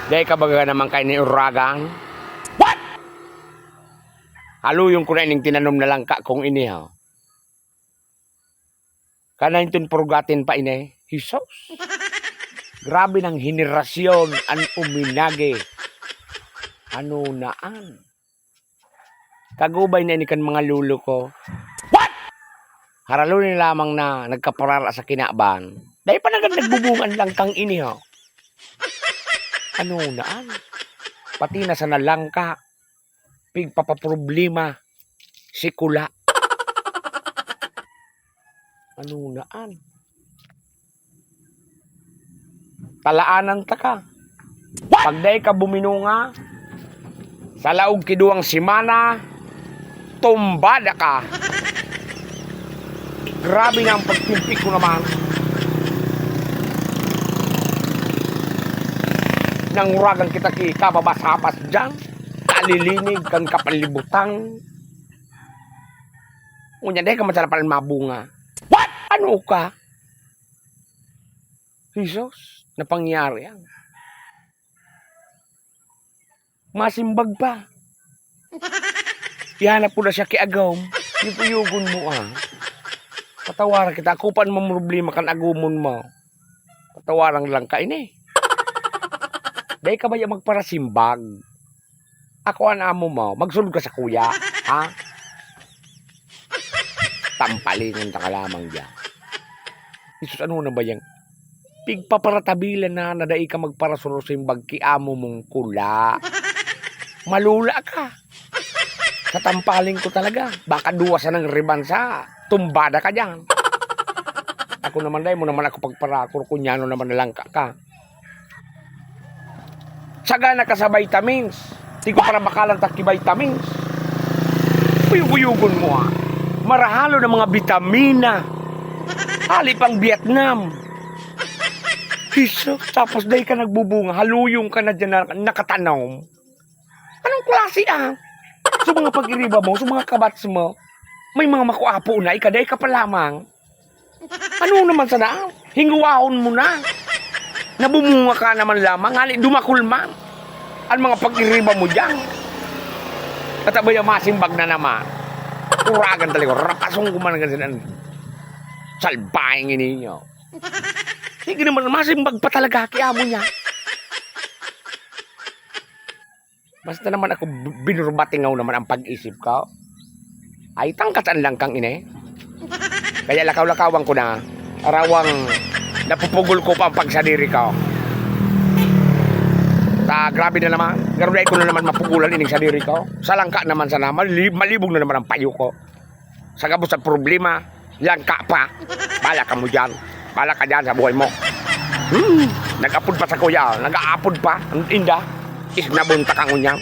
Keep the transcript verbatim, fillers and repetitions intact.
Dai ka baga naman kay ni Uragan? What? Haluyon ko na ining tinanom na langka kong ini, ha? Kana inton purugatin pa ini? Hesus! Grabe nang henerasyon an uminagi. Ano na an? Kagubay na ini kan mga lolo ko. What? Haralo na lamang na nagkaparara sa kinaban. Dai pa na gad nagbubunga an langkang ini, ha? Ano na an? Pati na sana langka, pigpapaproblema, sikula. Ano na an? Talaanan taka. Pag dai ka buminunga, sa laog ki duwang semana, tumbada ka. Grabe na ang pagtimpi ko naman. Nanguragan kita ki kababas-habas diyan, kalilinig kan kapalibutan. Unya, dai ka man sana pala mabunga. What? Ano ka? Jesus, napangyari yan. Masimbag pa. Ihanap ko na siya ki agom. Yugo-yugon mo, ah. Patawaran kita. Ako pa naman problema kan agumon mo. Patawaran lang ka ini. Dai ka ba yan magparasimbag? Ako an amo mo, magsunod ka sa kuya, ha? Tampalingon ta ka lamang diyan. Jesus, ano na ba yan? Pigpaparatabilan na, na dai ka magparasurusimbag ki amo mong kula. Malula ka. Sa tampaling ko talaga. Baka duwa sanang ribansa. Tumbada ka diyan. Ako naman, dai mo naman ako pagparakor, kunyano naman na lang ka, ka. Sagana ka sa vitamins. Di ko para makalan ta ki vitamins. Uyog-uyogon mo, ah. Marahalon ang mga bitamina. Hali pang Vietnam. Hiso, tapos dai ka nagbubunga, haluyong ka na dyan na nakatanom. Anong klase, ah? Sa mga pag-iriba mo, sa mga kabats mo, may mga makuapo na, ika dai ka pa lamang. Ano naman sana? Hingwahon mo na. Nabumunga ka naman lamang, hali dumakol man. Ang mga pag-iriba mo diyan. At abay, masimbag na naman. Kuragan talaga, rapasong ko man ang ganyan. Salbahing ini niyo. Sige naman, masimbag pa talaga, kiamo niya. Basta naman ako, b-, binurbatingaw naman ang pag-isip ko. Ay, tangkas ang langkang ini. Kaya lakaw-lakawan ko na, arawang napupugol ko pa ang pagsadiri ko. Ta, grabe na naman. Garuday ko na naman mapugulan ining sadiri ko. Sa langka naman sana, mali-, malibog na naman ang payo ko. Sa gabos sa problema, langka pa. Bala ka mo dyan. Bala ka dyan sa buhay mo. Hmm, nag-apod pa sa kuya, nag-aapod pa. Ang inda, isnabon ta ka ngunyan.